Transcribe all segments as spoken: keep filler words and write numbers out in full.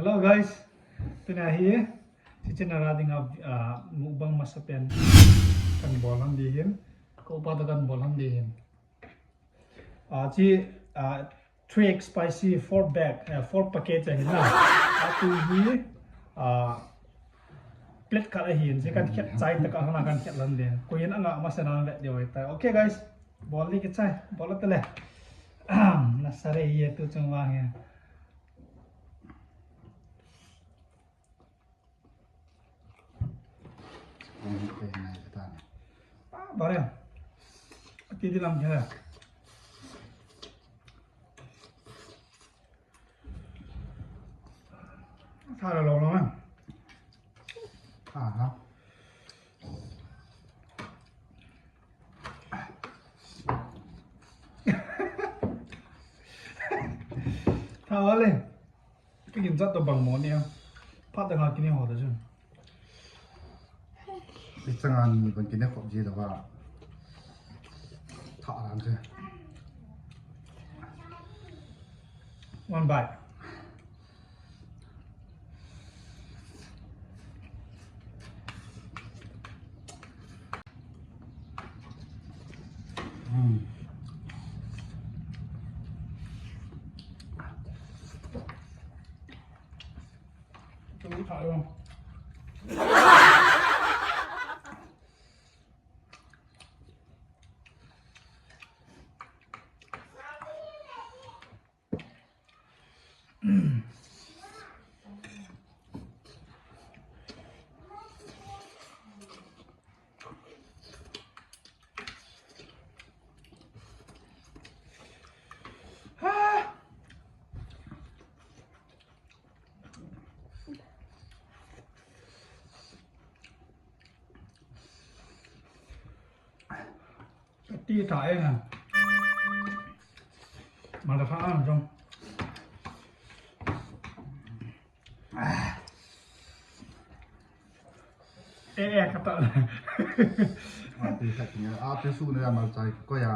Hello guys, tuni hi, hiche channel a dinga, ah, mukbang masapen kan bol hon ding ahin, ka upa toh kan bol hon ding ahin. Ah, hiche, ah, three X spicy four bag, eh, four packet ahin na. Atu hi, ah, plate khat ahin, hiche kan khet chai tah a hana kan khet lhon ding. Koi in anga masa na vet diu ahitai. Okay guys, bol ding kichai, bol tale. Nasa re ye tu chung vang e. Ang hih kahi nai katan. Ah, bare. Ati di lam kaya. Tha la lo lo na. Aha. Tha le. Ka gin jat toh bang mo ni a. Phat dang a kine ho ta chun. Ichang a ni bang kine khop ji da ba. Tha lang se. One bite. Mm. Ti tha e na. Mal tha an jong. Eh, eh, kata. Ati khat ni, ati su ni mal chai ko ya.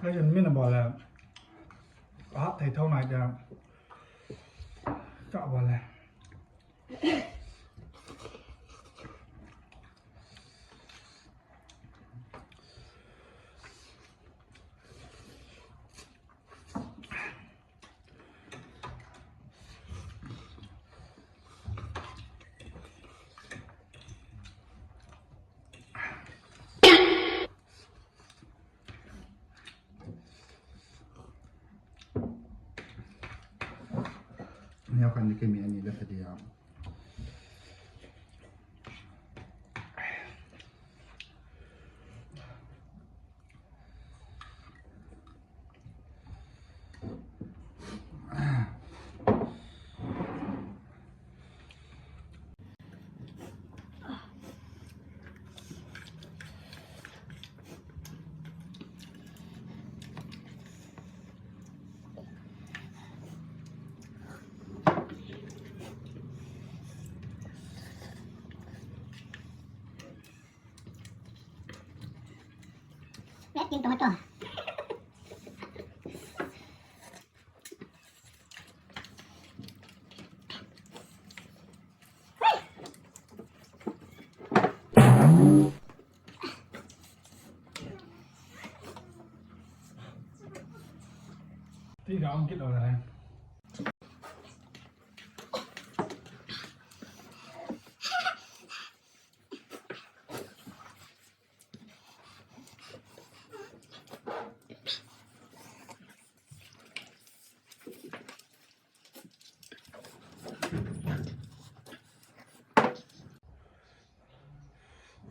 Hei, min a bol le. Ka hat thei thou nai dia. Ka bol le. Ni a khan ni kemi ani la khadia. Let's eat tomato. Ti ga ong kit lo le.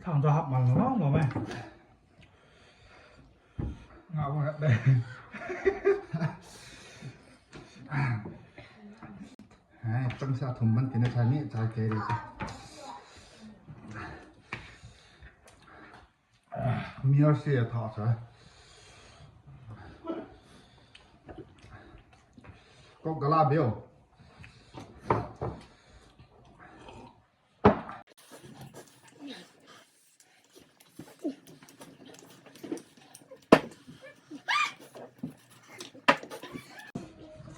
Thang cho hap man lo lo mai. Ngau ngat dai. Ai, chang sa thum ban kina chai mi chai ke ri. Mi ar si a tha sa. Ko gala beo.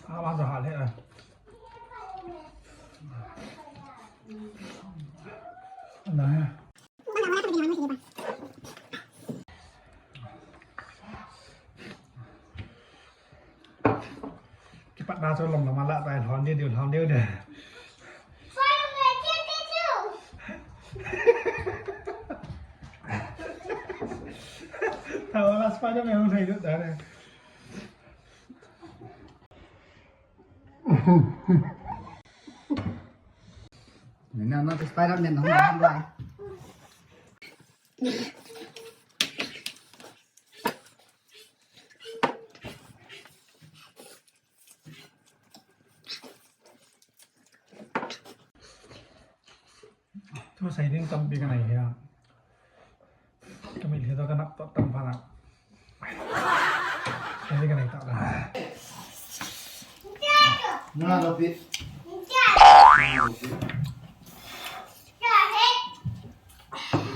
Ama sa hal he. Ana he. Kipat na chu long lama la tai lhon diu diu lhon diu de. Tao la Spider-Man hung thei du ta de. Nè, nè, nè, Spider-Man nó không dám rồi. Thu sei ding tampi ka nei hia. Ka mit hi to ka nap to tam pha na. Sei ding ka nei ta la. Nga lo pi. Nga lo pi.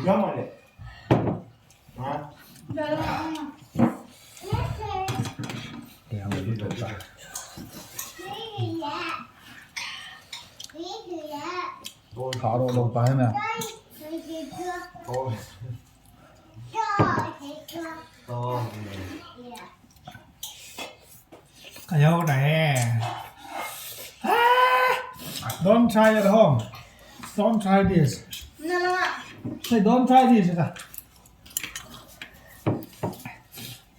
Nga ma le. Ha? Tharo lo pa hai na. Ka yau da he. Ah! Don't try at home. Don't try this. Say, don't try this.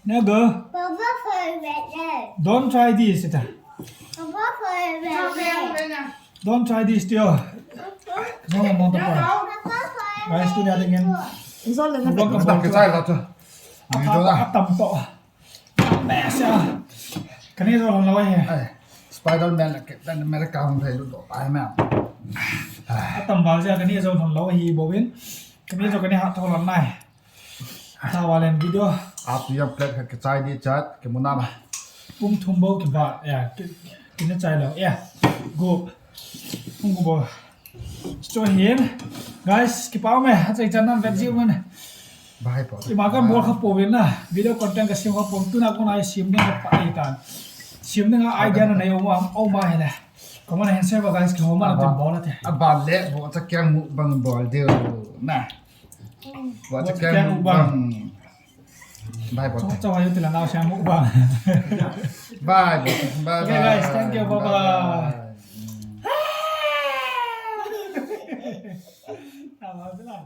Never. Papa for red light. Don't try this. Papa for red light. Don't try this, tio. No, no, no, no. Guys, tu dia dengan. Insya Allah, vlog ka bol chu. Atam to. Best ya. Kani jo lhon lou hi. Ai, Spider-Man la ke, Captain America hung thei lut doh tai ma. Atam val ja kani jo lhon lou hi bou vin. Kani jo kani hat tho lhon nai. Tha valen video. Aap to yam plate khat kichai di chat, kimu na ma. Pung thum bou kibat, ya, ki, kini chai lou, ya. Go. Pung go bou. Cho hin. Guys, kipa ume, achai chan nan vet ji ume. Bye po. Ima kan bol kha pouvin na. Video content ka sem kha pouvin, tuna kona sem ding kha pa ai tan. Sem ding a idea na nei um a, um a hile. Comment a hin share ba guys, kihou ma na tin bol a te. Aban le, bo cha kyang mukbang bol diu na. Bo cha kyang mukbang. Bye, bye. Chong chong ayo tila nao siya mukbang. Bye, bye. Bye, okay, guys, thank you. Bye, bye. Bye, bye. Tama sila.